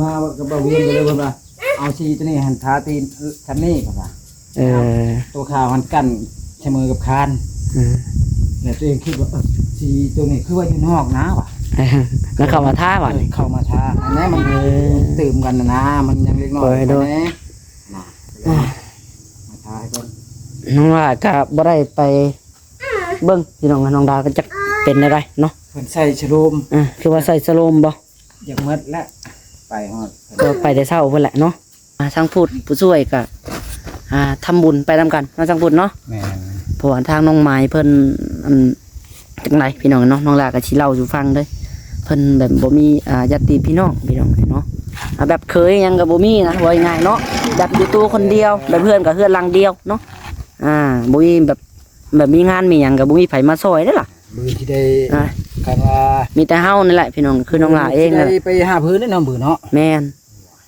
ມາກັບບ່າວວຽງກໍເລີຍເພິ່ນວ່າ ເອົາສີຕົວນີ້ຫັ້ນທາຕີນຊ່ຳນີ້ ເພິ່ນວ່າ. ເອີ ຕົວຂາວຫັ້ນກັ້ນສະເໝີກັບຄານ. ເອີ ແລ້ວຕົວເອງຄິດວ່າ ເອີ ສີຕົວນີ້ຄືວ່າຢູ່ນອກນະວ່າ ແລ້ວເຂົ້າມາທາບາດນີ້ ເອີ ເຂົ້າມາທາໃຫ້ແດ່ ມັນ ເອີ ຕື່ມກັນນະນະ ມັນຍັງເລັກນ້ອຍ ໂດຍ ໂດຍ ໃຫ້ແດ່ນະ ມາທາໃຫ້ເພິ່ນ. ນ້ອງຫຼ້າກໍບໍ່ໄດ້ໄປເບິ່ງພີ່ນ້ອງ ນ້ອງດາກໍຈັກເປັນແນວໃດເນາະ ເພິ່ນໃສ່ສະໂລມ. ອ່າ ຄືວ່າໃສ່ສະໂລມບໍ່? ຢາກໝົດແລ້ວ ໄປຮອດ ກໍໄປແຕ່ເຊົ້າພຸ້ນແຫຼະເນາະ. ອ່າ ທາງພຸດຜູ້ຊ່ວຍກໍ ອ່າ ທຳບຸນໄປນຳກັນເນາະ ທາງພຸດເນາະ. ແມ່ນ ເພາະວ່າທາງນ້ອງໄມ້ເພິ່ນ ອັນ ຈັ່ງໃດພີ່ນ້ອງເນາະ ນ້ອງຫຼ້າກໍຊິເລົ່າສູ່ຟັງເດີ້. ເພິ່ນແບບບໍ່ມີ ອ່າ ຍາດຕິພີ່ນ້ອງ ພີ່ນ້ອງເນາະ ອ່າ ແບບເຂີຍຫຍັງກໍບໍ່ມີນະ ເວົ້າງ່າຍໆເນາະ ແບບຢູ່ໂຕຄົນດຽວ ແບບເຮືອນກໍເຮືອນຫຼັງດຽວເນາະ. ອ່າ ບໍ່ມີແບບ ແບບມີງານມີຫຍັງກໍບໍ່ມີໃຜມາຊ່ອຍເດ້ລະ. ບາງທີໄດ້ ອ່າ ຄັນວ່າ ມີແຕ່ເຮົານີ້ແຫຼະພີ່ນ້ອງ ຄືນ້ອງຫຼ້າເອງ ບາງທີໄດ້ໄປຫາເພິ່ນເນາະ ບາງເນາະ. ແມ່ນ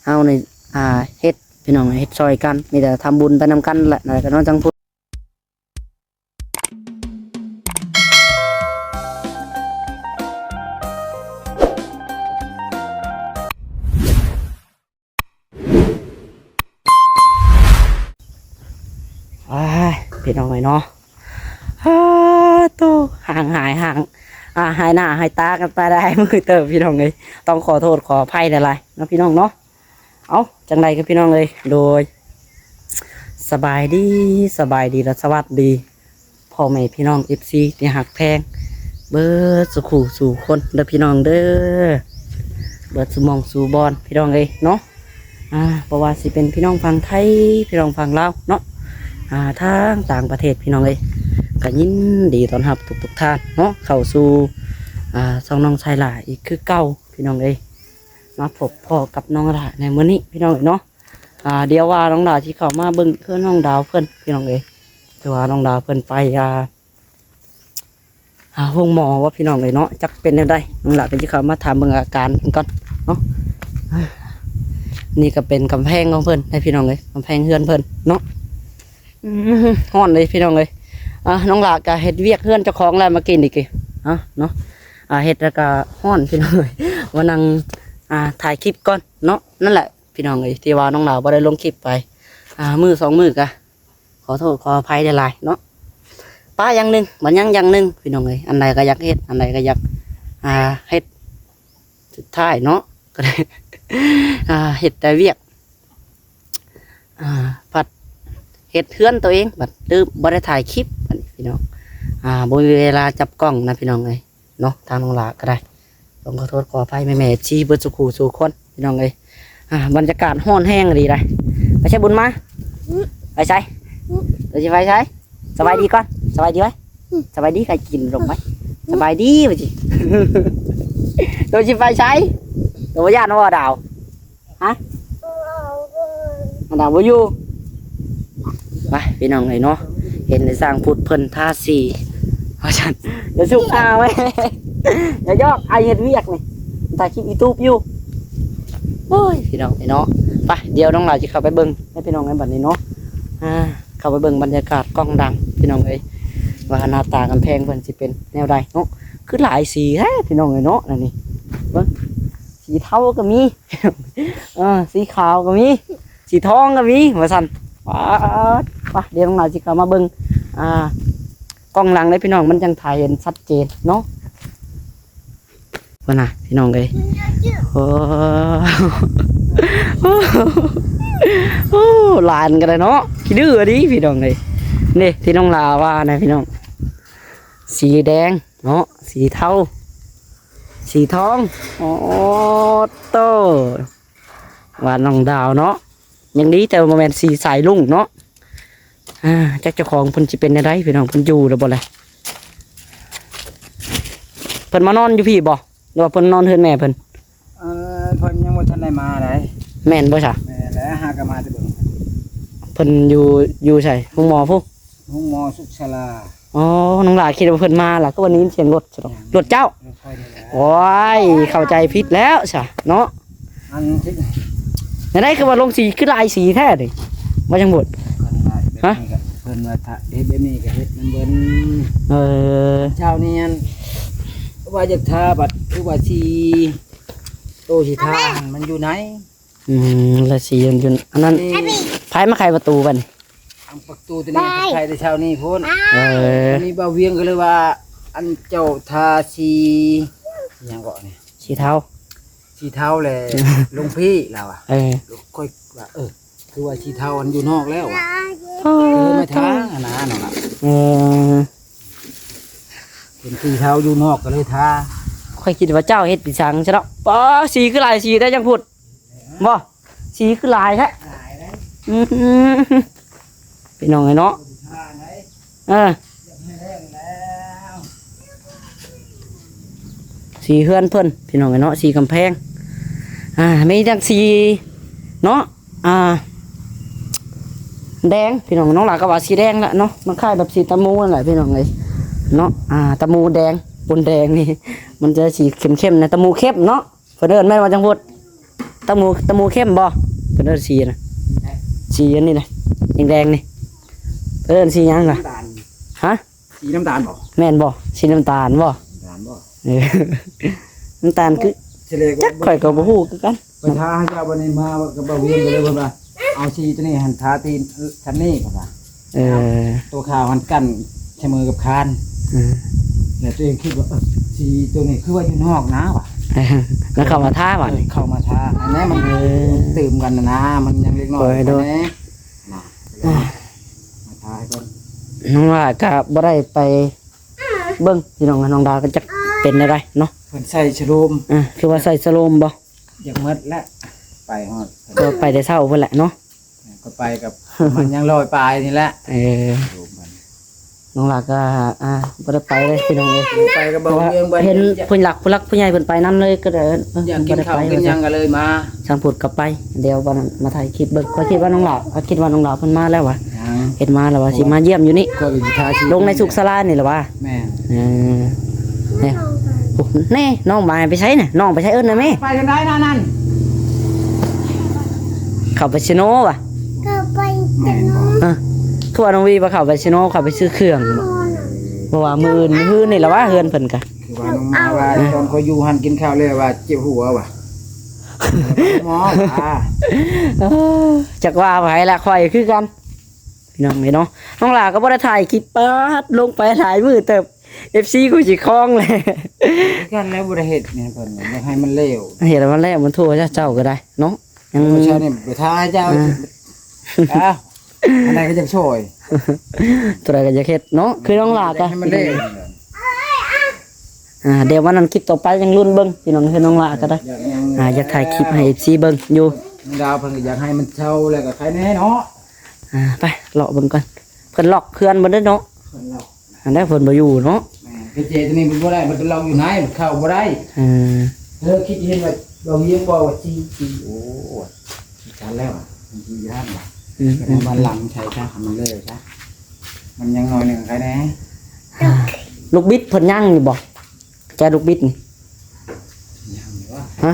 ເຮົານີ້ ອ່າ ເຮັດພີ່ນ້ອງ ເຮັດຊ່ອຍກັນ ມີແຕ່ທຳບຸນໄປນຳກັນແຫຼະ ນັ້ນແຫຼະກໍນອນຈັງພຸດ. ອ້າຍ ພີ່ນ້ອງເອີຍເນາະ ອ້າໂຕ ຫ່າງຫາຍ ຫ່າງ ອ່າ ຫາຍໜ້າຫາຍຕາກັນໄປຫຼາຍມື້ເຕີບ ພີ່ນ້ອງເອີຍ. ຕ້ອງຂໍໂທດຂໍອະໄພຫຼາຍໆເນາະ ພີ່ນ້ອງເນາະ. ເອົ້າ ຈັ່ງໃດກັນພີ່ນ້ອງເອີຍ ໂດຍ ສະບາຍດີ ສະບາຍດີ ແລະ ສະຫວັດດີ ພໍ່ແມ່ພີ່ນ້ອງ ເອັຟຊີ ທີ່ຮັກແພງເບິດສູ່ຄູ່ສູ່ຄົນເດີພີ່ນ້ອງເດີ ເບິດສູ່ໝ່ອງສູ່ບ່ອນພີ່ນ້ອງເອີຍເນາະ. ອ່າ ບໍ່ວ່າຊິເປັນພີ່ນ້ອງຝັ່ງໄທ ພີ່ນ້ອງຝັ່ງລາວເນາະ ອ່າ ທາງຕ່າງປະເທດພີ່ນ້ອງເອີຍ ກໍຍິນດີຕ້ອນຮັບທຸກໆທ່ານເນາະ ເຂົ້າສູ່ ອ່າ ຊ່ອງນ້ອງຊາຍຫຼ້າອີກຄືເກົ່າພີ່ນ້ອງເອີຍ. ມາພົບພໍ້ກັບນ້ອງຫຼ້າໃນມື້ນີ້ພີ່ນ້ອງເອີຍເນາະ. ອ່າ ດຽວວ່ານ້ອງຫຼ້າຊິເຂົ້າມາເບິ່ງເຮືອນນ້ອງດາວເພິ່ນພີ່ນ້ອງເອີຍ ແຕ່ວ່ານ້ອງດາວເພິ່ນໄປ ອ່າ ຫາໂຮງໝໍວ່າພີ່ນ້ອງເອີຍເນາະ ຈັກເປັນແນວໃດ ນ້ອງຫຼ້າກໍຊິເຂົ້າມາຖາມເບິ່ງອາການເພິ່ນກ່ອນເນາະ. ນີ້ກໍເປັນກຳແພງຂອງເພິ່ນໃດພີ່ນ້ອງເອີຍ ກຳແພງເຮືອນເພິ່ນເນາະ. ອືມ ຮ້ອນເລີຍພີ່ນ້ອງເອີຍ. ອ່າ ນ້ອງຫຼ້າກໍເຮັດວຽກເຮືອນເຈົ້າຂອງແລ້ວ ມາກິນອີກ ເອົາເນາະ ອ່າ ເຮັດແລ້ວກໍຮ້ອນພີ່ນ້ອງເອີຍ ມານັ່ງ ອ່າ ຖ່າຍຄລິບກ່ອນເນາະ. ນັ້ນແຫຼະ ພີ່ນ້ອງເອີຍ ທີ່ວ່ານ້ອງຫຼ້າບໍ່ໄດ້ລົງຄລິບໄປ ອ່າ ມື້ສອງມື້ກະຂໍໂທດຂໍອະໄພຫຼາຍໆເນາະ. ປະຢ່າງໜຶ່ງ ມັນຍັງຢ່າງໜຶ່ງ ພີ່ນ້ອງເອີຍ ອັນໃດກໍຢາກເຮັດ ອັນໃດກໍຢາກ ອ່າ ເຮັດ ສຸດທ້າຍເນາະ ກໍໄດ້ ອ່າ ເຮັດແຕ່ວຽກ ອ່າ ພັດເຮັດເຮືອນໂຕເອງ ບັດລືມ ບໍ່ໄດ້ຖ່າຍຄລິບ ອັນນີ້ພີ່ນ້ອງ ອ່າ ບໍ່ມີເວລາຈັບກ້ອງນະ ພີ່ນ້ອງເອີຍ ເນາະ. ທາງນ້ອງຫຼ້າກໍໄດ້ ຕ້ອງຂໍໂທດຂໍອະໄພແມ່ໆ ເອັຟຊີ ເບິດສູ່ຄູ່ສູ່ຄົນ ພີ່ນ້ອງເອີຍ. ອ່າ ບັນຍາກາດຮ້ອນແຮງອີ່ຫຼີໃດ໋. ໄປໃສບຸນມາ? ໄປໃສ? ໂຕຊິໄປໃສ? ສະບາຍດີກ່ອນ ສະບາຍດີໄວ້ ສະບາຍດີ ໃຫ້ກິນລົມໄວ້ ສະບາຍດີວ່າຊິ. ໂຕຊິໄປໃສ? ໂຕບໍ່ຢ້ານບໍ່ດາວ? ຮະ? ອັນດາບໍ່ຢູ່. ໄປ ພີ່ນ້ອງເອີຍເນາະ ເຫັນແຕ່ຊ່າງພຸດເພິ່ນທາສີວ່າຊັ້ນ. ຢ່າຊຸກອາໄວ້ ຢ່າຢອກ ອ້າຍເຮັດວຽກນີ້ ຖ່າຍຄລິບຢູທູບຢູ່. ໂອ້ຍ ພີ່ນ້ອງເອີຍເນາະ ໄປ ດຽວນ້ອງຫຼ້າຊິເຂົ້າໄປເບິ່ງໃຫ້ພີ່ນ້ອງເອີຍບັດນີ້ເນາະ. ອ່າ ເຂົ້າໄປເບິ່ງບັນຍາກາດກ້ອງດັງ ພີ່ນ້ອງເອີຍ ວ່າໜ້າຕາກຳແພງເພິ່ນຊິເປັນແນວໃດເນາະ. ຄືຫຼາຍສີແທ້ ພີ່ນ້ອງເອີຍເນາະ ອັນນີ້ເບິ່ງ ສີເທົາກໍມີ ເອີ ສີຂາວກໍມີ ສີທອງກໍມີວ່າຊັ້ນ. ປາດ ໄປ ດຽວນ້ອງຫຼ້າຊິເຂົ້າມາເບິ່ງ ອ່າ ກ້ອງຫຼັງເດ້ພີ່ນ້ອງ ມັນຈັ່ງຖ່າຍເຫັນຊັດເຈນເນາະ. ພຸ້ນນະ ພີ່ນ້ອງເອີຍ ໂອ້ ໂອ້ ຫຼານກໍໄດ້ເນາະ ຂີ້ດື້ດີພີ່ນ້ອງເອີຍ. ນີ້ທີ່ນ້ອງຫຼ້າວ່ານະພີ່ນ້ອງ ສີແດງ ເນາະ ສີເທົາ ສີທອງ. ໂອ້ໂຕ ວ່ານ້ອງດາວເນາະ ຍັງດີແຕ່ວ່າບໍ່ແມ່ນສີສາຍລຸ້ງເນາະ. ອ່າ ຈັກເຈົ້າຂອງເພິ່ນຊິເປັນແນວໃດພີ່ນ້ອງ ເພິ່ນຢູ່ຫຼືບໍ່ລະ? ເພິ່ນມານອນຢູ່ພີ້ບໍ່ ຫຼືວ່າເພິ່ນນອນເຮືອນແມ່ເພິ່ນ? ເອີ ເພິ່ນຍັງບໍ່ທັນໄດ້ມາໃດ. ແມ່ນບໍ່ຊະ? ແມ່ນແຫຼະ ຫາກໍມາແຕ່ເບິ່ງ. ເພິ່ນຢູ່ ຢູ່ໃສ? ໂຮງໝໍພຸ້ນ ໂຮງໝໍສຸກສາລາ. ອໍ ນ້ອງຫຼ້າຄິດວ່າເພິ່ນມາລະ ຄືວ່າໄດ້ຍິນສຽງລົດຊັ້ນດອກ. ອືມ ລົດເຈົ້າ? ລົດຂ້ອຍນີ້ແຫຼະ. ໂອ້ຍ ເຂົ້າໃຈຜິດແລ້ວຊະເນາະ. ອັນ ແນວໃດຄືວ່າລົງສີ ຄືຫຼາຍສີແທ້ນີ້ ວ່າຈັ່ງບຸດ? ຮະ? ເພິ່ນວ່າຖ້າເຮັດແບບນີ້ກໍເຮັດນຳເພິ່ນ. ເອີ ເຈົ້ານີ້ອັນ ວ່າຢາກທາບັດ ຄືວ່າສີ ໂຕຊິທາຫັ້ນມັນຢູ່ໃນ. ອືມ ລະສີຢູ່ ອັນນັ້ນ ນີ້ ໃຜມາໄຂປະຕູບັດນີ້? ອັນປະຕູຕົວນີ້ໄຂແຕ່ເຊົ້ານີ້ພຸ້ນ. ເອີ ອັນນີ້ບ່າວວຽງກໍເລີຍວ່າ ອັນເຈົ້າທາສີຫຍັງເກາະນີ້ ສີເທົາ ສີເທົາແຫຼະ ລົງພີ້ລາວວ່າ. ເອີ ຂ້ອຍວ່າ ເອີ ຄືວ່າສີເທົາອັນຢູ່ນອກແລ້ວວ່າ ເອີ ກໍເລີຍມາທາຫັ້ນນະ ນ້ອງລະ. ເອີ ເຫັນສີເທົາຢູ່ນອກກໍເລີຍທາ. ຂ້ອຍຄິດວ່າເຈົ້າເຮັດອີ່ຫຍັງຊະເນາະ. ປ້າ ສີຄືຫຼາຍສີແທ້ຈັ່ງພຸດ ບໍ່? ສີຄືຫຼາຍແທ້. ອືມ ພີ່ນ້ອງເອີຍເນາະ. ເອີ ສີເຮືອນເພິ່ນ ພີ່ນ້ອງເອີຍເນາະ ສີກຳແພງ ອ່າ ມີທັງສີເນາະ ອ່າ ແດງ ພີ່ນ້ອງ. ນ້ອງຫຼ້າກໍວ່າສີແດງລະເນາະ ມັນຄ້າຍແບບສີຕະໝູນັ້ນແຫຼະ ພີ່ນ້ອງເອີຍເນາະ. ອ່າ ຕະໝູແດງ ປົນແດງນີ້ ມັນຈະສີເຂັ້ມໆນະ ຕະໝູເຂັ້ມເນາະ. ເພິ່ນເອີ້ນແມ່ນວ່າຈັ່ງພຸດ ຕະໝູ ຕະໝູເຂັ້ມບໍ່? ເພິ່ນເອີ້ນສີນະ ສີອັນນີ້ນະ ແດງໆນີ້ ເພິ່ນເອີ້ນສີຫຍັງລະ? ຮະ? ສີນ້ຳຕານບໍ່? ແມ່ນບໍ່? ສີນ້ຳຕານບໍ່? ນ້ຳຕານບໍ່? ເອີ ນ້ຳຕານຄື ຊິເລີຍ ຈັກ ຂ້ອຍກໍບໍ່ຮູ້ຄືກັນ. ໄປທາໃຫ້ເຈົ້າບັດນີ້ ມາກັບບ່າວວຽງກໍເລີຍ ເພິ່ນວ່າ ເອົາສີຕົວນີ້ຫັ້ນ ທາຕີນຊັ້ນນີ້ ເພິ່ນວ່າ. ເອີ ຕົວຂາວຫັ້ນກັ້ນສະເໝີກັບຄານ. ເອີ ແລ້ວຕົວເອງຄິດວ່າ ເອີ ສີຕົວນີ້ຄືວ່າຢູ່ນອກນາວ່າ ແລ້ວເຂົ້າມາທາວ່າ ເອີ ເຂົ້າມາທາຫັ້ນແຫຼະ ມັນ ເອີ ຕື່ມກັນນະ ມັນຍັງເລັກນ້ອຍ ໂດຍ ແນ່ນະ ມາທາໃຫ້ເພິ່ນ. ນ້ອງຫຼ້າກໍບໍ່ໄດ້ໄປເບິ່ງ ພີ່ນ້ອງ ນ້ອງດາວກໍຈັກເປັນແນວໃດເນາະ ເພິ່ນໃສ່ສະໂລມ. ເອີ ຄືວ່າໃສ່ສະໂລມບໍ່? ຢາກໝົດແຫຼະ ໄປຮອດ ກໍໄປແຕ່ເຊົ້າພຸ້ນແຫຼະເນາະ. ກໍໄປກັບ ມັນຍັງຮ້ອຍປາຍນີ້ແຫຼະ. ເອີ ນ້ອງຫຼ້າກໍ ອ່າ ບໍ່ໄດ້ໄປເລີຍ ພີ່ນ້ອງເອີຍ ໄປກັບບ່າວວຽງ ເຫັນຜູ້ຫຼັກ ຜູ້ຫຼັກຜູ້ໃຫຍ່ເພິ່ນໄປນຳເລີຍ ກໍເລີຍ ເອີ ຢາກກິນເຂົ້າກິນຫຍັງກໍເລີຍມາ ຊ່າງພຸດກໍໄປ. ດຽວວັນມາຖ່າຍຄລິບເບິ່ງ ຂ້ອຍຄິດວ່ານ້ອງຫຼ້າ ຂ້ອຍຄິດວ່ານ້ອງຫຼ້າເພິ່ນມາແລ້ວຫວາ ເຫັນມາແລ້ວວ່າຊິມາຢ້ຽມຢູ່ນີ້ ກໍຊິທາ ລົງໃນສຸກສາລານີ້ແຫຼະຫວາ. ແມ່ນ ເອີ ແນ່ ໂອ້ ແນ່ ນ້ອງບາຍໄປໃສນະ? ນ້ອງໄປໃສ? ເອີ້ນນະແມ່. ໄປທາງໃດນະນັ້ນ? ເຂົ້າໄປເຊໂນຫວາ? ເຂົ້າໄປເຊໂນ. ເອີ ຄືວ່ານ້ອງວີວ່າເຂົ້າໄປເຊໂນ ເຂົ້າໄປຊື້ເຄື່ອງ. ເອີ ເພາະວ່າມື້ອື່ນ ມື້ຮືນນີ້ລະຫວາ ເຮືອນເພິ່ນກະ ຄືວ່ານ້ອງມາວ່າ ຕອນຂ້ອຍຢູ່ຫັ້ນກິນເຂົ້າແລ້ວວ່າເຈັບຫົວຫວາ ໝໍຫວາ. ເອີ ຈັກວ່າໃຜລະ ຂ້ອຍຄືກັນ. ພີ່ນ້ອງເອີຍເນາະ ນ້ອງຫຼ້າກໍບໍ່ໄດ້ຖ່າຍຄລິບ ປາດ ລົງໄປຫຼາຍມື້ເຕີບ ເອັຟຊີ ກໍຊິຄອງແຫຼະ ຄືກັນແລ້ວ ບໍ່ໄດ້ເຮັດຫຍັງເພິ່ນ ຢາກໃຫ້ມັນແລ້ວ ເຮັດໃຫ້ມັນແລ້ວ ມັນໂທຊະ ເຈົ້າກໍໄດ້ເນາະ ຍັງ ເຈົ້ານີ້ໄປຖ່າຍເຈົ້າ ອ່າ ອ່າ ອັນໃດກໍຢາກຊ່ອຍ ຕົວໃດກໍຢາກເຮັດເນາະ ຄືນ້ອງຫຼ້າກໍ ໃຫ້ມັນແລ້ວ. ອ່າ ດຽວວັນນັ້ນຄລິບຕໍ່ໄປຍັງລຸ້ນເບິ່ງ ພີ່ນ້ອງເອີຍ ນ້ອງຫຼ້າກໍໄດ້ ຢາກ ອ່າ ຢາກຖ່າຍຄລິບໃຫ້ເອັຟຊີເບິ່ງຢູ່ ນ້ອງດາວເພິ່ນກໍຢາກໃຫ້ມັນເຊົາແລ້ວກໍໃຄແນ່ເນາະ. ອ່າ ໄປເລາະເບິ່ງກ່ອນ ເພິ່ນລັອກເຮືອນເບິດເດ້ເນາະ ເພິ່ນລັອກ ອັນໃດເພິ່ນບໍ່ຢູ່ເນາະ. ແມ່ນ ເຈຕົວນີ້ມັນບໍ່ໄດ້ ມັນລັອກຢູ່ໃນ ມັນເຂົ້າບໍ່ໄດ້. ເອີ ເອີ ຄິດເຫັນວ່າ ເຮົາຮຽນບໍ່ວ່າ ຈີ ຈີ ໂອ້ ຈັກແລ້ວ ມັນຊິຢ້ານວ່າ ອືມ ມັນຫຼັງໃສ່ຊະ ໃຫ້ມັນເລີຍຊະ ມັນຍັງໜ້ອຍໜຶ່ງໃຄແນ່. ລູກບິດເພິ່ນຍັງຢູ່ບໍ່? ແຈລູກບິດນີ້ ຍັງຢູ່ຫວາ? ຮະ?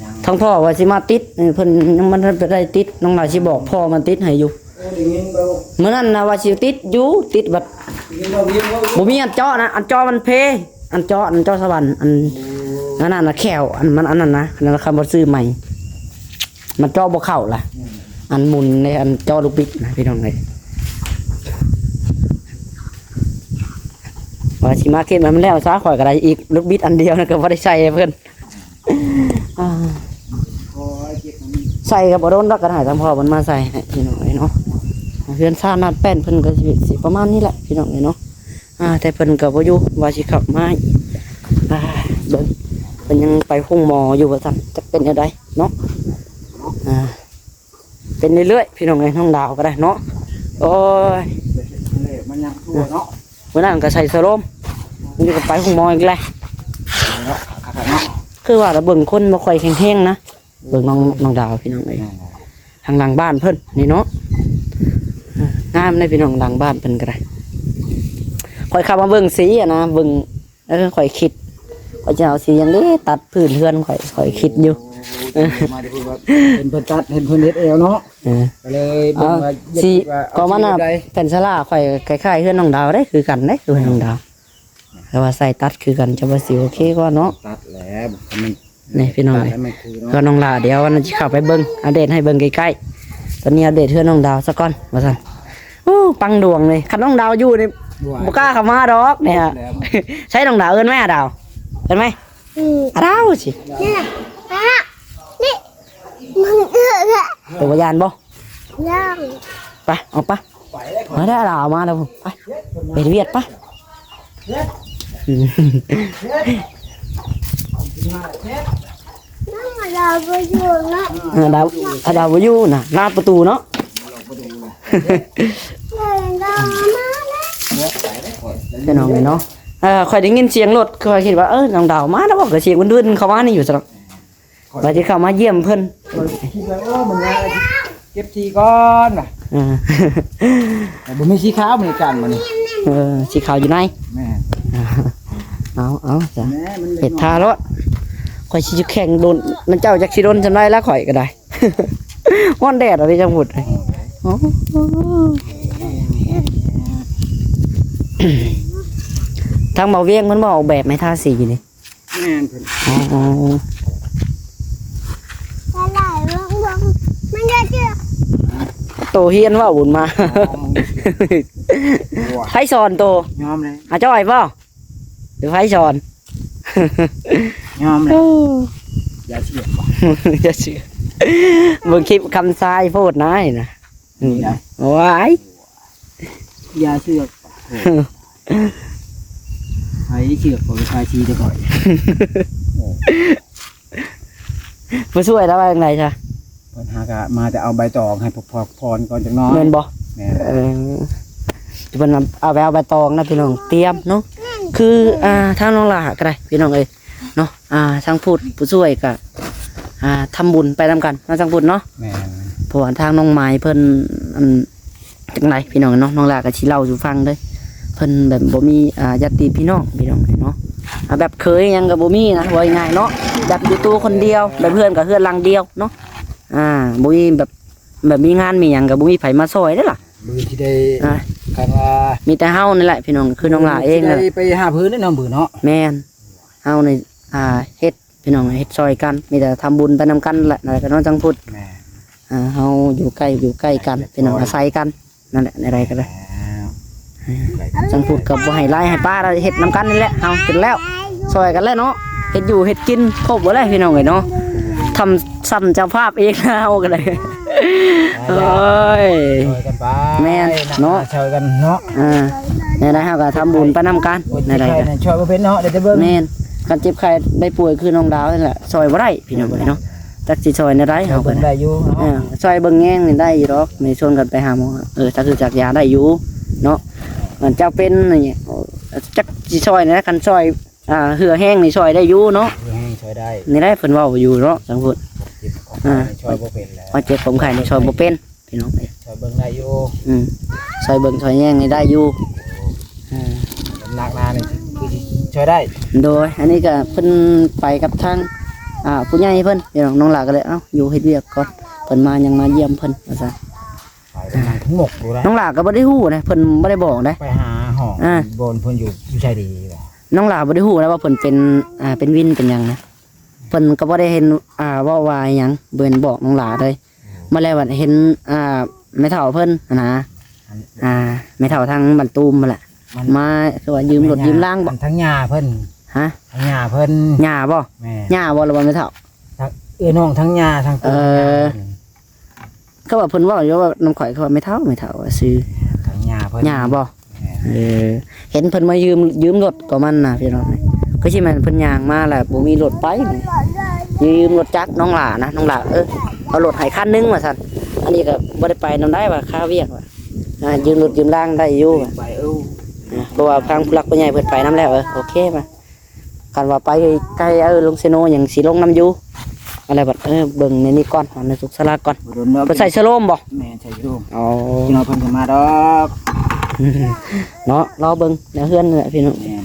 ຍັງ ທາງພໍ່ວ່າຊິມາຕິດ ເພິ່ນຍັງບໍ່ໄດ້ຕິດ ນ້ອງລາວຊິບອກພໍ່ມາຕິດໃຫ້ຢູ່. ໂອ້ ໄດ້ຍິນບໍ່? ມື້ນັ້ນນະວ່າຊິຕິດຢູ່ ຕິດບັດ ໄດ້ຍິນບໍ່? ບໍ່ມີອັນເຈາະນະ ອັນເຈາະມັນເພ ອັນເຈາະ ອັນເຈາະສະຫວັນ ອັນ ໂອ້ ອັນນັ້ນນະ ແຂ້ວ ອັນມັນ ອັນນັ້ນນະ ອັນນັ້ນນະ ຄັນບໍ່ຊື້ໃໝ່ ມັນເຈາະບໍ່ເຂົ້າລະ ອືມ ອັນໝຸນໃນອັນເຈາະລູກບິດນະ ພີ່ນ້ອງເອີຍ. ວ່າຊິມາເກັບໃຫ້ມັນແລ້ວຊະ ຂ້ອຍກໍໄດ້ອີກລູກບິດອັນດຽວນະ ກໍບໍ່ໄດ້ໃສ່ໃຫ້ເພິ່ນ. ອ່າ ໃສ່ກໍບໍ່ດົນດອກ ກໍໃຫ້ທາງພໍ່ເພິ່ນມາໃສ່ໃຫ້ ພີ່ນ້ອງເອີຍເນາະ. ເຮືອນຊານນາດແປ້ນເພິ່ນກໍຊິ ຊິປະມານນີ້ແຫຼະ ພີ່ນ້ອງເອີຍເນາະ. ອ່າ ແຕ່ເພິ່ນກໍບໍ່ຢູ່ ວ່າຊິເຂົ້າມາ ອ່າ ເບິ່ງ ເພິ່ນຍັງໄປໂຮງໝໍຢູ່ວ່າຊັ້ນ ຈັກເປັນແນວໃດເນາະ. ອ່າ ເປັນເລື້ອຍໆ ພີ່ນ້ອງເອີຍ ນ້ອງດາວກໍໄດ້ເນາະ. ໂອ້ຍ ມັນຍັງທົ່ວເນາະ ມື້ນັ້ນກໍໃສ່ສະໂລມ ມື້ນີ້ກໍໄປໂຮງໝໍອີກແລ້ວ. ຄືວ່າລະ ເບິ່ງຄົນບໍ່ຄ່ອຍແຂງແຮງນະ ເບິ່ງນ້ອງ ນ້ອງດາວ ພີ່ນ້ອງເອີຍ. ທາງຫຼັງບ້ານເພິ່ນນີ້ເນາະ ງາມເດ້ ພີ່ນ້ອງ ຫຼັງບ້ານເພິ່ນກໍໄດ້. ຂ້ອຍເຂົ້າມາເບິ່ງສີຫັ້ນນະ ເບິ່ງ ເອີ ຂ້ອຍຄິດ ຂ້ອຍຈະເອົາສີຫຍັງເດ ຕັດພື້ນເຮືອນຂ້ອຍ ຂ້ອຍຄິດຢູ່. ໂອ້ ມາແຕ່ເພິ່ນວ່າ ເຫັນເພິ່ນຕັດ ເຫັນເພິ່ນເຮັດແອວເນາະ ເອີ ກໍເລີຍເບິ່ງວ່າ ສີ ກໍມັນນະ ແຜ່ນສາລາຂ້ອຍຄ້າຍໆເຮືອນນ້ອງດາວເດ້ ຄືກັນເດ້ ຄືເຮືອນນ້ອງດາວ ແຕ່ວ່າໃສ່ຕັດຄືກັນ ຈະວ່າຊິໂອເຄກວ່າເນາະ. ຕັດແຫຼະ ຄັນມັນ ນີ້ພີ່ນ້ອງເອີຍ ເຮືອນນ້ອງຫຼ້າ ດຽວອັນນັ້ນຊິເຂົ້າໄປເບິ່ງ ອັບເດດໃຫ້ເບິ່ງໃກ້ໆ. ຕອນນີ້ອັບເດດເຮືອນນ້ອງດາວສາກ່ອນວ່າຊັ້ນ. ໂອ້ ປັງດວງເລີຍ ຄັນນ້ອງດາວຢູ່ນີ້ ບໍ່ກ້າເຂົ້າມາດອກນີ້. ໃຊ້ນ້ອງດາວ ເອີ້ນໄໝ ອາດາວ ເອີ້ນໄໝ ອາດາວຊິ. ໂຕບໍ່ຢ້ານບໍ່? ໄປ ອອກໄປ ມາແລ້ວ ລາວມາແລ້ວ ໄປ ໄປເຮັດວຽກໄປ. ດາວບໍ່ຢູ່ນະ ດາວບໍ່ຢູ່ນະ ລາດປະຕູເນາະ. ພີ່ນ້ອງເອີຍເນາະ ຂ້ອຍໄດ້ຍິນສຽງລົດ ຂ້ອຍຄິດວ່າ ເອີ ນ້ອງດາວມາແລ້ວບໍ່ ກໍສຽງດຶນໆເຂົ້າມານີ້ຢູ່ຊັ້ນເນາະ. ວ່າຊິເຂົ້າມາຢ້ຽມເພິ່ນ ຂ້ອຍຄິດວ່າ ໂອ້ ມັນຍາກ ເກັບຂີ້ກ່ອນວ່າ ເອີ ແຕ່ບໍ່ມີສີຂາວມື້ນີ້ ການມື້ນີ້ ເອີ ສີຂາວຢູ່ໃນ ແມ່ນ ເອົາ ເອົາຊະ ເຮັດທ່າໂລດ. ຂ້ອຍຊິແຂ່ງດົນນຳເຈົ້າ ຈັກຊິດົນສ່ຳໃດລະ ຂ້ອຍກໍໄດ້ ຮ້ອນແດດເອົາເດ້ ຈັ່ງພຸດ. ໂອ້ ທາງເບົາວຽງເພິ່ນບໍ່ອອກແບບໃຫ້ທາສີນີ້. ແມ່ນເພິ່ນ ອໍ ມັນກໍຈະ ໂຕຮຽນເວົ້າບຸນມາ ໃຜສອນໂຕ? ຍອມເລີຍ ອາຈ້ອຍບໍ່ ຫຼືໃຜສອນ? ຍອມເລີຍ ຢ່າເຊື່ອ ຢ່າເຊື່ອ ເບິ່ງຄລິບຄຳຊາຍໂພດນາຍນະ. ອືມ ນີ້ນະ ວ້າຍ ຢ່າເຊື່ອ ໃຜເຊື່ອກໍໄປຂາຍທີ່ແຕ່ກ່ອນ. ຜູ້ຊ່ວຍລາວວ່າຈັ່ງໃດຊະ? ເພິ່ນຫາກະມາແຕ່ເອົາໃບຕອງໃຫ້ພວກ ພວກພອນກ່ອນຈັກໜ້ອຍ ແມ່ນບໍ່? ແມ່ນ ເອີ ເພິ່ນເອົາໄປ ເອົາໃບຕອງນະພີ່ນ້ອງ ຕຽມເນາະ. ຄື ອ່າ ທາງນ້ອງຫຼ້າກໍໄດ້ພີ່ນ້ອງເອີຍ ເນາະ ອ່າ ທາງຜູ້ ຜູ້ຊ່ວຍກະ ອ່າ ທຳບຸນໄປນຳກັນເນາະ ທາງພຸ້ນເນາະ. ແມ່ນ ເພາະວ່າທາງນ້ອງໝາຍເພິ່ນ ອັນ ຈັ່ງໃດພີ່ນ້ອງເນາະ ນ້ອງຫຼ້າກໍຊິເລົ່າສູ່ຟັງເດີ້. ເພິ່ນແບບບໍ່ມີ ອ່າ ຍາດຕິພີ່ນ້ອງ ພີ່ນ້ອງເນາະ ອ່າ ແບບເຂີຍຫຍັງກໍບໍ່ມີນະ ເວົ້າງ່າຍໆເນາະ ແບບຢູ່ໂຕຄົນດຽວ ແບບເຮືອນກໍເຮືອນຫຼັງດຽວເນາະ ອ່າ ບໍ່ມີແບບ ແບບມີງານມີຫຍັງກໍບໍ່ມີໃຜມາຊ່ອຍເດ້ລະ. ມື້ທີ່ໄດ້ ອ່າ ຄັນວ່າ ມີແຕ່ເຮົານີ້ແຫຼະພີ່ນ້ອງ ຄືນ້ອງຫຼ້າເອງ ຊິໄດ້ໄປຫາເພິ່ນເນາະ ມື້ເນາະ. ແມ່ນ ເຮົານີ້ ອ່າ ເຮັດພີ່ນ້ອງ ເຮັດຊ່ອຍກັນ ມີແຕ່ທຳບຸນໄປນຳກັນແຫຼະ ນັ້ນແຫຼະ ກໍນ້ອງຈັງພຸດ. ແມ່ນ ອ່າ ເຮົາຢູ່ໃກ້ ຢູ່ໃກ້ກັນ ພີ່ນ້ອງ ອາໄສກັນ ນັ້ນແຫຼະ ແນວໃດກໍໄດ້. ຈັງພຸດກໍບໍ່ໃຫ້ຫຼາຍໃຫ້ປາ ເຮັດນຳກັນນີ້ແຫຼະ ເຮົາເປັນແລ້ວ ຊ່ອຍກັນແຫຼະເນາະ ເຮັດຢູ່ເຮັດກິນຄົບເບິດແຫຼະ ພີ່ນ້ອງເອີຍເນາະ. ທຳ ຊ້ຳເຈົ້າພາບເອງເຮົາກໍໄດ້. ໂອ້ຍ ຊ່ອຍກັນໄປ ແມ່ນເນາະ ຊ່ອຍກັນເນາະ. ອ່າ ແນວໃດເຮົາກໍທຳບຸນໄປນຳກັນ ແນວໃດກໍຊ່ອຍບໍ່ເປັນເນາະ ໄດ້ແຕ່ເບິ່ງ. ແມ່ນ ຄັນເຈັບໄຂ້ໄດ້ປ່ວຍຄືນ້ອງດາວນີ້ແຫຼະ ຊ່ອຍບໍ່ໄດ້ພີ່ນ້ອງເອີຍເນາະ. ຈັກຊິຊ່ອຍແນວໃດ ເຮົາກໍໄດ້ຢູ່ເນາະ ເອີ ຊ່ອຍເບິ່ງແຍງນີ້ໄດ້ຢູ່ດອກ ມີຊວນກັນໄປຫາໝໍ ເອີ ຈັກຄືຈັກຢາໄດ້ຢູ່ເນາະ. ຄັນເຈົ້າເປັນນີ້ ຈັກຊິຊ່ອຍແນວໃດ ຄັນຊ່ອຍ ອ່າ ເຫື່ອແຮງນີ້ຊ່ອຍໄດ້ຢູ່ເນາະ ເຫື່ອແຮງຊ່ອຍໄດ້ ນີ້ແຫຼະເພິ່ນເວົ້າຢູ່ເນາະ ທາງພຸ້ນ. ເຈັບຂອງ ອ່າ ໄຂ້ນີ້ຊ່ອຍບໍ່ເປັນແລ້ວ ເຈັບຂອງໄຂ້ນີ້ຊ່ອຍບໍ່ເປັນ ພີ່ນ້ອງເອີຍ ຊ່ອຍເບິ່ງໄດ້ຢູ່. ອືມ ຊ່ອຍເບິ່ງຊ່ອຍແຍງນີ້ໄດ້ຢູ່ ເອີ ໜັກໜານີ້ຄືຊິຊ່ອຍໄດ້. ໂດຍ ອັນນີ້ກໍເພິ່ນໄປກັບທາງ ອ່າ ຜູ້ໃຫຍ່ເພິ່ນ ພີ່ນ້ອງ. ນ້ອງຫຼ້າກໍເລີຍ ເອົ້າ ຢູ່ເຮັດວຽກກ່ອນ ເພິ່ນມາຍັງມາຢ້ຽມເພິ່ນວ່າຊັ້ນ. ໄປກັນມາທັງໝົດຢູ່ແລ້ວ ນ້ອງຫຼ້າກໍບໍ່ໄດ້ຮູ້ນະ ເພິ່ນບໍ່ໄດ້ບອກນະ ໄປຫາຫ້ອງ ອ່າ ບ່ອນເພິ່ນຢູ່ ຢູ່ໃສດີວ່າ ນ້ອງຫຼ້າບໍ່ໄດ້ຮູ້ນະວ່າເພິ່ນເປັນ ອ່າ ເປັນວິນເປັນຫຍັງນະ ເພິ່ນກໍບໍ່ໄດ້ເຫັນ ອ່າ ເວົ້າວ່າຫຍັງ ບໍ່ເຫັນບອກນ້ອງຫຼ້າເລີຍ. ອືມ ມາແລ້ວບັດເຫັນ ອ່າ ແມ່ເຖົ້າເພິ່ນຫັ້ນນະ ອ່າ ແມ່ເຖົ້າທາງບ້ານຕູມຫັ້ນແຫຼະ ມາຄືວ່າຢືມລົດຢືມລາງບໍ ທາງຍ່າເພິ່ນ ຮະ ທາງຍ່າເພິ່ນ ຍ່າບໍ ແມ່ນ ຍ່າບໍ ຫຼືວ່າແມ່ເຖົ້າ ທາງ ເອື້ອຍນ້ອງທາງຍ່າທາງ ເອີ ຄືວ່າເພິ່ນເວົ້າຢູ່ວ່ານຳຂ້ອຍ ຄືວ່າແມ່ເຖົ້າ ແມ່ເຖົ້າວ່າຊື່ ທາງຍ່າເພິ່ນ ຍ່າບໍ? ແມ່ນ ເອີ ເຫັນເພິ່ນມາຢືມ ຢືມລົດກໍມັນນະພີ່ນ້ອງ ຄືຊິແມ່ນເພິ່ນຍ່າງມາແລ້ວບໍ່ມີລົດໄປ ຢືມລົດຈັກນ້ອງຫຼ້ານະ ນ້ອງຫຼ້າ ເອີ ເອົາລົດໃຫ້ຄັນໜຶ່ງວ່າຊັ້ນ. ອັນນີ້ກໍບໍ່ໄດ້ໄປນຳໄດ້ວ່າຄາວຽກວ່າ ອ່າ ຢືມລົດຢືມລາງໄດ້ຢູ່ ໄປ ເອີ ອ່າ ເພາະວ່າທາງຜູ້ຫຼັກຜູ້ໃຫຍ່ເພິ່ນໄປນຳແລ້ວ ເອີ ໂອເຄວ່າ ຄັນວ່າໄປໄກ ເອີ ລົງເຊໂນຫຍັງຊິລົງນຳຢູ່ ອັນໃດບັດ ເອີ ເບິ່ງໃນນີ້ກ່ອນ ໃນສຸກສາລາກ່ອນ. ບໍ່ດົນດອກ ເພິ່ນໃສ່ສະໂລມບໍ? ແມ່ນ ໃສ່ສະໂລມ. ອໍ ພີ່ນ້ອງເພິ່ນກໍມາດອກ ເນາະ ລໍເບິ່ງແນວເຮືອນນີ້ແຫຼະພີ່ນ້ອງ. ແມ່ນ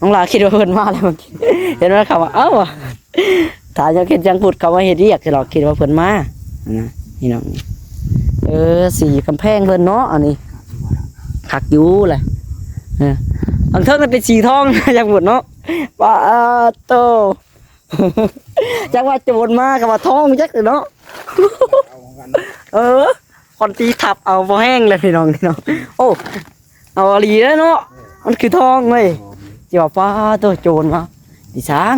ນ້ອງຫຼ້າຄິດວ່າເພິ່ນມາແລ້ວ ເຫັນວ່າເຂົາວ່າ ເອົ້າ ຖ້າຢາກເຮັດຫຍັງພຸດ ເຂົາມາເຮັດວຽກຊິດອກ ຄິດວ່າເພິ່ນມານະ ພີ່ນ້ອງ. ເອີ ສີກຳແພງເພິ່ນເນາະ ອັນນີ້ຄັກຢູ່ແຫຼະ ເອີ ທາງເທິງນັ້ນເປັນສີທອງ ຢາກພຸດເນາະ. ປາດໂຕ ຈັກວ່າໂຈນມາ ກໍວ່າທອງຈັກເນາະ. ເອີ ຄົນຕີທັບເອົາບໍ່ແຮງເລີຍພີ່ນ້ອງເນາະ. ໂອ້ ເອົາອີ່ຫຼີເດ້ເນາະ ມັນຄືທອງເວີຍ. ຊິວ່າ ປ້າໂຕ ໂຈນມາ ອີ່ຊ່າງ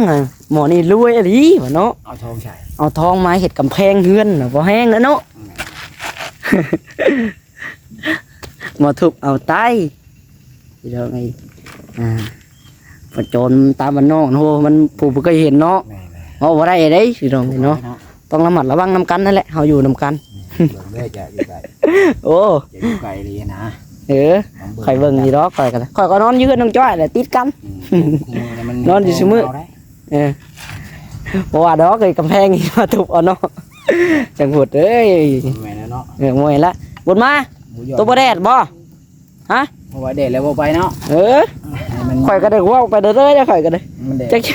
ໝໍນີ້ລວຍອີ່ຫຼີວ່າເນາະ. ເອົາທອງໃສ່ ເອົາທອງມາເຮັດກຳແພງເຮືອນນະ ບໍ່ແຮງແລ້ວເນາະ. ມາທຸບເອົາໄຕ ພີ່ນ້ອງເອີຍ. ອ່າ ປະໂຈນຕາມບ້ານນອກ ໂຫ ມັນຜູ້ບໍ່ເຄີຍເຫັນເນາະ. ແມ່ນໆ ເວົ້າບໍ່ໄດ້ເດ້ພີ່ນ້ອງເອີຍເນາະ. ຕ້ອງລະມັດລະວັງນຳກັນນັ້ນແຫຼະ ເຮົາຢູ່ນຳກັນ. ເບິ່ງເດີ ຈະຢູ່ໄກ ໂອ້ ຈະຢູ່ໄກອີ່ຫຼີນະ. ເອີ ຂ້ອຍເບິ່ງຢູ່ດອກ ຂ້ອຍກໍ ຂ້ອຍກໍນອນຢູ່ເຮືອນນ້ອງຈ້ອຍແຫຼະ ຕິດກັນ. ອືມ ນອນຢູ່ຊຸມື້. ເອີ ບໍ່ວ່າດອກເອີຍ ກຳແພງມາທຸບເອົາເນາະ. ຈັ່ງໂພດເອີຍ. ແມ່ນແລ້ວເນາະ. ເອີ ບໍ່ແມ່ນລະ ບຸນມາ. ໂຕບໍ່ແດດບໍ່? ຮະ? ເພາະວ່າແດດແລ້ວບໍ່ໄປເນາະ. ເອີ ໃຫ້ມັນ ຂ້ອຍກໍໄດ້ເວົ້າໄປເລື້ອຍໆ ຂ້ອຍກໍໄດ້ ມັນແດດ ຈັກຊິ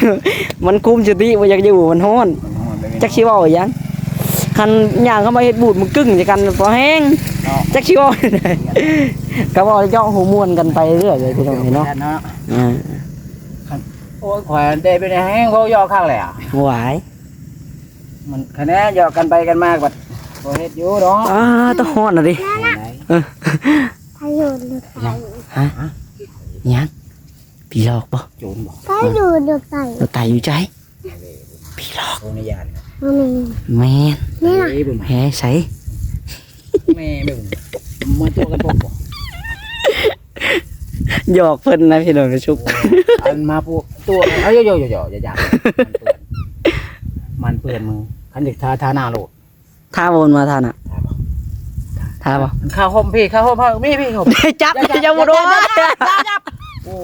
ມັນຄຸມສະຕິບໍ່ຢາກຢູ່ ມັນຮ້ອນ ມັນຮ້ອນແບບນີ້ ຈັກຊິເວົ້າຫຍັງ. ຄັນຍ່າງເຂົ້າມາເຮັດບູດມັນກຶ້ງໃສ່ກັນພໍແຮງເນາະ. ຈັກຊິເວົ້າ ກໍເວົ້າເຈາະຫົວມ່ວນກັນໄປເລື້ອຍເລີຍພີ່ນ້ອງເນາະ. ອ່າ ໂອ້ຍ ຂ້ອຍໄດ້ໄປແຮງເວົ້າຢອກຄັກແລ້ວ. ຫວາຍ ມັນຄະແນນຢອກກັນໄປກັນມາ ບັດບໍ່ເຮັດຢູ່ດອກ. ອ່າ ຕະຮ້ອນນະຕິ. ເອີ ໃຜຢູ່ໃສ? ຮະ? ຫຍັງ? ຜີຫຼອກບໍ່? ໂຈນບໍ່? ໃຜຢູ່ໃສ? ໄຕຢູ່ໃຈ? ຜີຫຼອກ. ໂອ້ຍ ຍານ ແມ່ນ ແມ່ນ ເອີ ແມ່ໃສ? ແມ່ເບິ່ງ ມາຕົວະກັນບໍ່? ຫຍອກເພິ່ນນະພີ່ນ້ອງ ໄປຊຸກ. ອັນມາພວກຕົວະ ເອົາ ຢ່າ ຢ່າ ຢ່າ ຢ່າ ມັນເປື້ອນ ມັນເປື້ອນມື. ຄັນຢາກທາ ທາໜ້າໂລດ. ທາບໍ່? ມາທານະ ທາບໍ່? ທາບໍ່? ຄາຫົ່ມພີ່ ຄາຫົ່ມ ມີພີ່ຫົ່ມ. ຈັບ ຢ່າ ຢ່າ ຢ່າ ບໍ່ໂດນ ຈັບ ຈັບ ຈັບ ຈັບ ໂອ້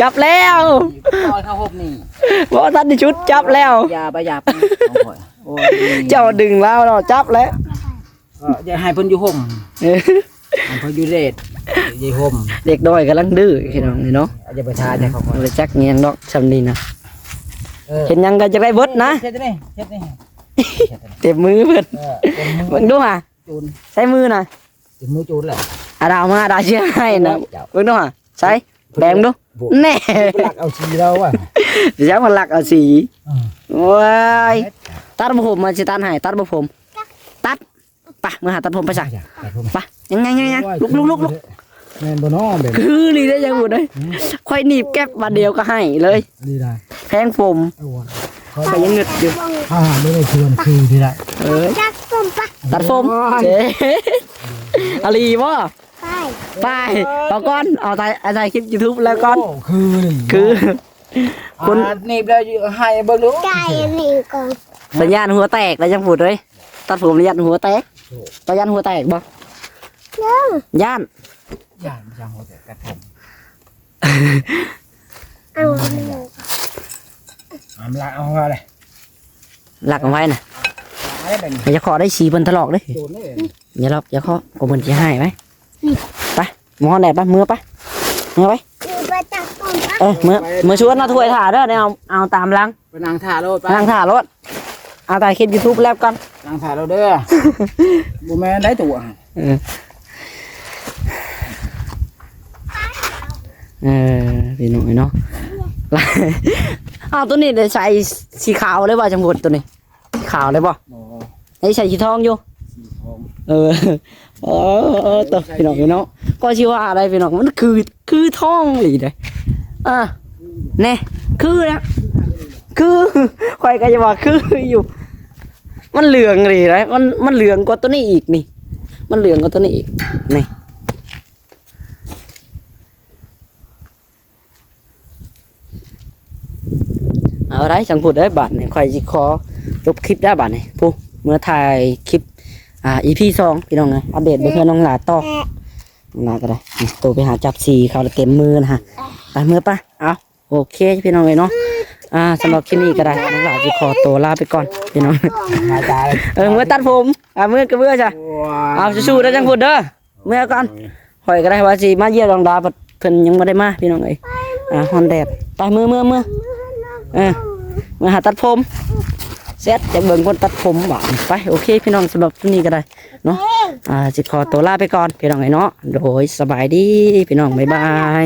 ຈັບແລ້ວ. ປ່ອຍຄາຫົ່ມນີ້ ບໍ່ທັນໄດ້ຊຸດ ຈັບແລ້ວ. ຢ່າໄປຫຍັບຂອງຂ້ອຍ. ໂອ້ຍ ເຈົ້າດຶງລາວເນາະ ຈັບແລ້ວ. ເອີ ຢ່າໃຫ້ເພິ່ນຢູ່ຫົ່ມ ເອີ ໃຫ້ເພິ່ນຢູ່ເດດ ຢູ່ຫົ່ມ. ເດັກນ້ອຍກຳລັງດື້ພີ່ນ້ອງເອີຍເນາະ. ຢ່າໄປທ້າໃຈເຂົາ ບໍ່ໄດ້ຈັກຫຍັງດອກຊ່ຳນີ້ນະ. ເອີ ເຮັດຫຍັງກໍຈະໄດ້ເບິດນະ. ເຮັດນີ້ ເຮັດນີ້ ເຕັມມືເພິ່ນ. ເອີ ເຕັມມື ເບິ່ງດູຫາ ໂຈນ ໃຊ້ມືນະ ເຕັມມືໂຈນແຫຼະ. ອາດາວມາ ອາດາວຊິໃຫ້ນະ. ໂອ້ຍ ເຈົ້າ ເບິ່ງດູຫາ ໃສ່ ແບງດູ ແນ່ ລັກເອົາສີລາວວ່າ ຊິຍັງມາລັກເອົາສີ. ອືມ ໂອ້ຍ ຕັດບໍ່ຜົມ ມັນຊິຕັດໃຫ້ ຕັດບໍ່ຜົມ ຕັດ. ໄປ ເມືອຫາຕັດຜົມໄປຊະ ຕັດຜົມ ໄປ ຍັງ ຍັງ ຍັງ ຍັງ ໂອ້ຍ ລຸກ ລຸກ ລຸກ ລຸກ. ແມ່ນບໍ່ນໍ ແບບ ຄືນີ້ໄດ້ຍັງບໍ່ໄດ້. ອືມ ຂ້ອຍໜີບແກັບບາດດຽວກໍໃຫ້ເລີຍ ນີ້ໄດ້ ແພງຜົມ. ໂອ້ຍ ຂ້ອຍຍັງງຶດຢູ່ ອາຫານໄດ້ເພື່ອນຄືນີ້ໄດ້. ເອີ ຕັດຜົມປະ ຕັດຜົມ. ໂອ້ຍ ອາລີບໍ່? ໄປ ໄປ ເອົາກ່ອນ ເອົາຖ່າຍ ຖ່າຍຄລິບຢູທູບແລ້ວກ່ອນ. ໂອ້ ຄືນີ້ ຄື ຄົນ ອ່າ ໜີບແລ້ວໃຫ້ເບິ່ງດູ ໄກ່ນີ້ກ່ອນ. ໄປຢ້ານຫົວແຕກແລ້ວຈັ່ງພູດເອີຍ ຕັດຜົມແລ້ວຢ້ານຫົວແຕກ. ໄປຢ້ານຫົວແຕກບໍ່? ຢ້ານ ຢ້ານ ຢ້ານຫົວແຕກ ຕັດຜົມ. ເອົາ ເອົາ ເອົາ ລັກເອົາເອົາເລີຍ ລັກເອົາໄວ້ນະ. ເອົາໄວ້ບັດນີ້ ຢ່າຂໍໄດ້ສີເພິ່ນຖະຫຼອກເດ້. ໂດນເດ້ ຢ່າລັອກ ຢ່າຂໍ ກໍເພິ່ນຊິໃຫ້ໄວ້. ໄປ ໝໍແດດໄປ ເມືອໄປ ເມືອໄປ ເອີ ເມືອ ເມືອຊວນເອົາຖ້ວຍຖ້າເດີ ໄດ້ເອົາ ເອົາຕາມຫຼັງ ໄປນັ່ງຖ້າໂລດ ໄປນັ່ງຖ້າໂລດ. ເອົາ ຖ່າຍຄລິບຢູທູບແລ້ວກ່ອນ ນັ່ງຖ້າໂລດເດີ. ບໍ່ແມ່ນໄດ້ຕົວະ ເອີ ເອີ ພີ່ນ້ອງເອີຍເນາະ. ເອົາ ຕົວນີ້ໄດ້ໃສ່ສີຂາວເລີຍວ່າ ຈັ່ງພຸ້ນ ຕົວນີ້ ຂາວເລີຍບໍ່? ບໍ່ ໃຫ້ໃສ່ສີທອງຢູ່ ສີທອງ. ເອີ ເອີ ເອີ ໂຕ ພີ່ນ້ອງເອີຍເນາະ ກໍຊິວ່າໄດ້ພີ່ນ້ອງ ມັນຄື ຄືທອງອີ່ຫຼີເດ້. ອ່າ ແນ່ ຄືນະ ຄື ຂ້ອຍກໍຈະວ່າຄືຢູ່ ມັນເຫຼືອງອີ່ຫຼີເດ້ ມັນ ມັນເຫຼືອງກວ່າຕົວນີ້ອີກນີ້ ມັນເຫຼືອງກວ່າຕົວນີ້ອີກນີ້. ເອົາໄດ້ ຈັ່ງພຸດເດີ ບາດນີ້ຂ້ອຍຊິຂໍຈົບຄລິບແລ້ວບາດນີ້. ຜູ້ ເມືອຖ່າຍຄລິບ ອ່າ ອີພີສອງ ພີ່ນ້ອງເອີຍ ອັບເດດເບິ່ງເຮືອນນ້ອງຫຼາຕໍ່. ນ້ອງຫຼາກໍໄດ້ ໂຕໄປຫາຈັບສີເຂົາແລ້ວເຕັມມືນະ. ໄປ ເມືອໄປ ເອົາ ໂອເຄ ພີ່ນ້ອງເອີຍເນາະ. ອ່າ ສຳລັບຄລິບນີ້ກໍໄດ້ ນ້ອງຫຼາຊິຂໍຕົວລາໄປກ່ອນ ພີ່ນ້ອງ. ເອີ ເມືອຕັດຜົມ ອ່າ ເມືອກໍເມືອຊະ. ເອົາ ສູ້ໆເດີ ຈັ່ງພຸດເດີ. ເມືອກ່ອນ ຂ້ອຍກໍໄດ້ວ່າຊິມາຢ້ຽມນ້ອງດາ ເພິ່ນຍັງບໍ່ໄດ້ມາ ພີ່ນ້ອງເອີຍ. ອ່າ ຮ້ອນແດດ ໄປ ເມືອ ເມືອ ເມືອ ເອີ ເມືອຫາຕັດຜົມ ແຊດ ຈະເບິ່ງຄົນຕັດຜົມບາດນີ້. ໄປ ໂອເຄ ພີ່ນ້ອງ ສຳລັບຄລິບນີ້ກໍໄດ້ເນາະ ອ່າ ຊິຂໍຕົວລາໄປກ່ອນ ພີ່ນ້ອງເອີຍເນາະ. ໂດຍ ສະບາຍດີ ພີ່ນ້ອງ ບາຍບາຍ.